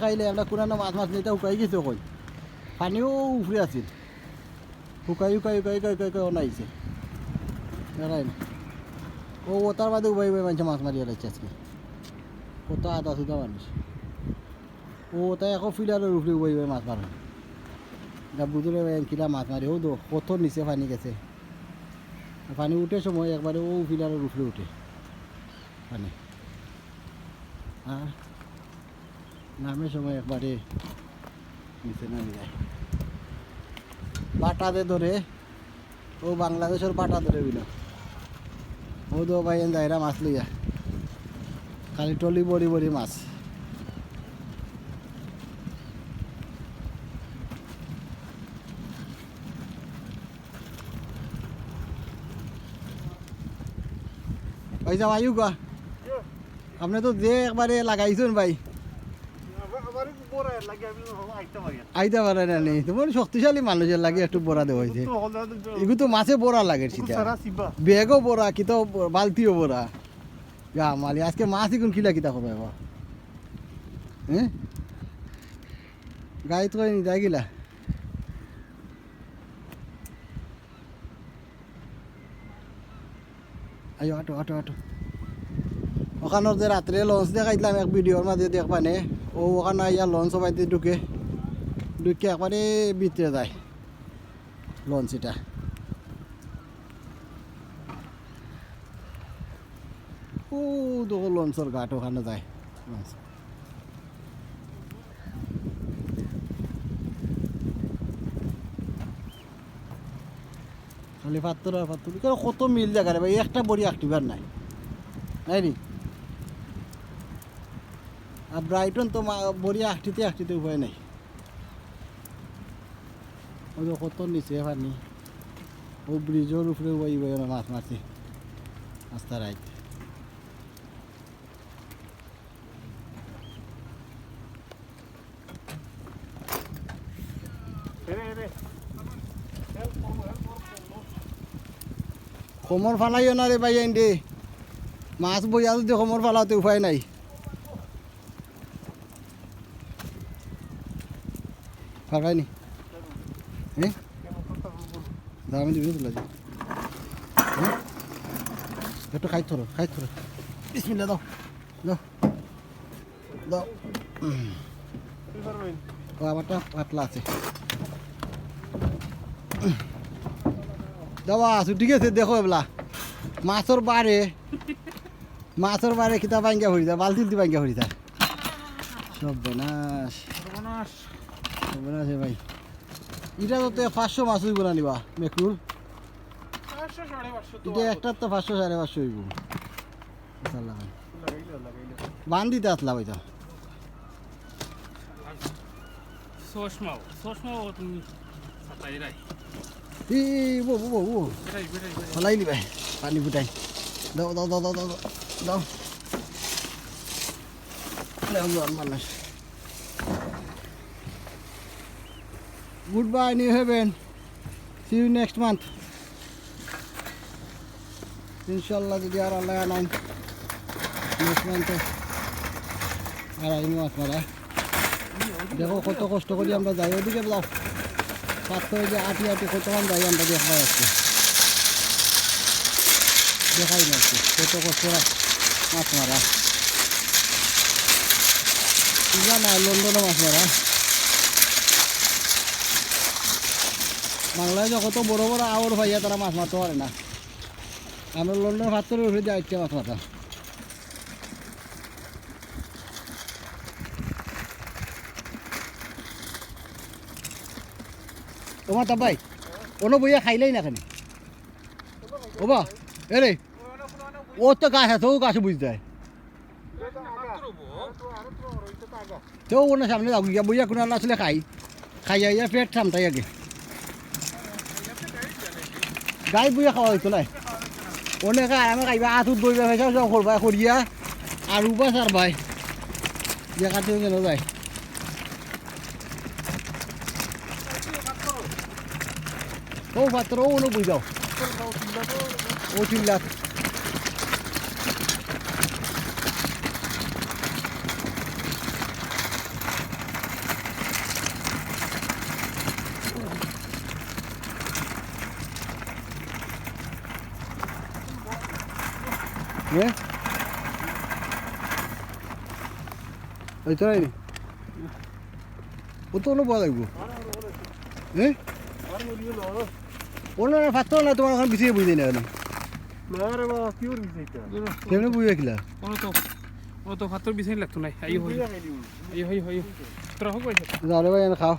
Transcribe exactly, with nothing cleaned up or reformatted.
খাইলে আমরা কুনানো মাছ মাছ নিতে হুকাই গেছে কই। পানিও উপরে আছিল। হুকাই, হুকাই, হুকাই, হুকাই, হুকাই, হুকাই, অনাইছে। বেড়াই না। ও, ও তার বাদে উবাই উবাই মানষে মাছ মারিয়া লাইছে আজকে। কত আদা সুদা মানুষ। ও, তাই এখন ফিলারের উপরে উবাই উবাই মাছ মারে। এটা বুঝলে ভাই, আমি কিলা মাছ মারি। ও তো, কত নিচে পানি গেছে। আর পানি উঠে সময় একবারে ও ফিলারের উপরে উঠে পানি। আর নামে সময় একবারে নিচে নামি যায়। বাটাতে ধরে, ও বাংলাদেশর বাটা ধরে বিনা। ও তো ভাই, এন যাইরা মাছ লইয়া। খালি টলি বড়ি বড়ি মাছ। ভাই সাহেব, আইউক্কা। আপনে তো যে একবারে লাগাইছইন ভাই। আইতা পারে না নি? তুমার শক্তিশালী মানুষর লাগি একটু বড়া দেওয়া অইছে। ইগু তো মাছে বড়া লাগের সিধা। ব্যাগও বড়া, কিতা বালতিও বড়া। ইয়া মালি, আজকে মাছ ইগুন কিলা কিতা করবা এবার? হ্যাঁ? গাই তো নি, যাই গিলা। আইও, আটো, আটো, আটো। ওখানোর যে রাত্রে লঞ্চ দেখাইছিলাম এক ভিডিওর মাঝে, দেখবানে। ও ওখানো আইয়া লঞ্চ বাইতে ঢুকে, ঢুকে একবারে ভিতরে যায় লঞ্চ ইটা। ও দেখো লঞ্চর ঘাট, ওখানো যায় লঞ্চ। খালি পাত্থর আর পাত্থর। ইখানো কত মিল জাগা রে ভাই, একটা বড়ি আখটিবার নাই, নাই নি? আর ব্রাইটন তো মা-, বড়ি আখটিতে আখটিতে উপায় নাই। ওই যে কত নিচে পানি, ও ব্রিজর উপরে ওই, ওই আমরা মাছ মারছি আস্তা রাইত। কোমর ফালাইও না রে ভাই, আইন দে। মাছ বইয়া যদি কোমর ফালাও তে উপায় নাই। ফালাইনি। হ্যাঁ? দাও, আমি দিবি না তুলা দি। হ্যাঁ? একটু খাই ধরো, খাই ধরো। বিসমিল্লাহ দাও। দাও। দাও। উম। ও, আমারটা পাতলা আছে। দাও, আছো, ঠিক আছে, দেখো এবলা। মাছর বারে, মাছর বারে কিতা ভাঙ্গা পড়ি যায়, বালতি উলতি ভাঙ্গা পড়ি যায়। সর্বনাশ। সর্বনাশ। সর্বনাশ রে ভাই। ইটা তো তে পাঁচশো মাছ অইবো না নি বা, মেকুল? পাঁচশো, সাড়ে পাঁচশো তো ইটা অইবো। একটার তো পাঁচশো, সাড়ে পাঁচশো অইবো। আচ্ছা, লাগাই। লাগাইলো, লাগাইলো। বান্ধিতে আসলা ভাই তো। চশমাও, চশমাও তুমি সাতাই রাই। এই, এই, ও, ও, ও, ও। বেটাই, বেটাই, বেটাই। ফালাইলি ভাই, পানি ফুটাই। দাও, দাও, দাও। দাও। দাও, জোয়ান মানুষ। Goodbye, New Haven. See you next month. ইনশাআল্লাহ, যদি আর আল্লাহ আনাইন, next month আর আইমু আপনারা। দেখো কত কষ্ট করি আমরা যাই, ওদিকে যাও। পাঁচ ছয় যে আটি আটি কতক্ষণ যাই আমরা দেখবা আজকে। দেখাই না আজকে কত কষ্ট মাছ মারা। বুঝলা না, লন্ডনে মাছ মারা। বাংলাদেশে কত বড় বড় আওর পাইয়া তারা মাছ মারতে পারে না। আমরা লন্ডন পাত্থরের উপরে দিয়ে আইতে মাছ মারতাম। ও মাতা ভাই, অনো বইয়া খাইলাই না কেনে? ও বা, এ রে, ও তো গাছ আছে, ও গাছে বুঝ যায়। তো অনো সামনে যাও গিয়া, বইয়া কোনো না আসলে খাই। খাইয়া ইয়া পেট ঠান্ডাই আগে। গাই বইয়া খাওয়া অইতো নায়। অনেকে আরামে খাইবা, আতু দইবা, ফেসা সব করবা, করিয়া আর উবা সারবাই। ইয়া কাটতে যেন যায়। ও পাত্র, ও অনো বই যাও। ও চিল্লাত। হ্যাঁ? ওই তো নাই নি? ও তো অনো পাওয়া যাইব। হ্যাঁ? অনো না, পাত্র না, তোমার ওখানে বিছিয়ে বুঝে নেবে না। না রে বাবা, কি ওর বিষয়টা? কেমনে বুঝে রাখিলা? অনো তো, অনো তো পাত্র বিছানি লাগতো নাই। আইও, হই। আইও, হই, হই। তোরা হোক ভাই। আরে ভাই, এনে খাও।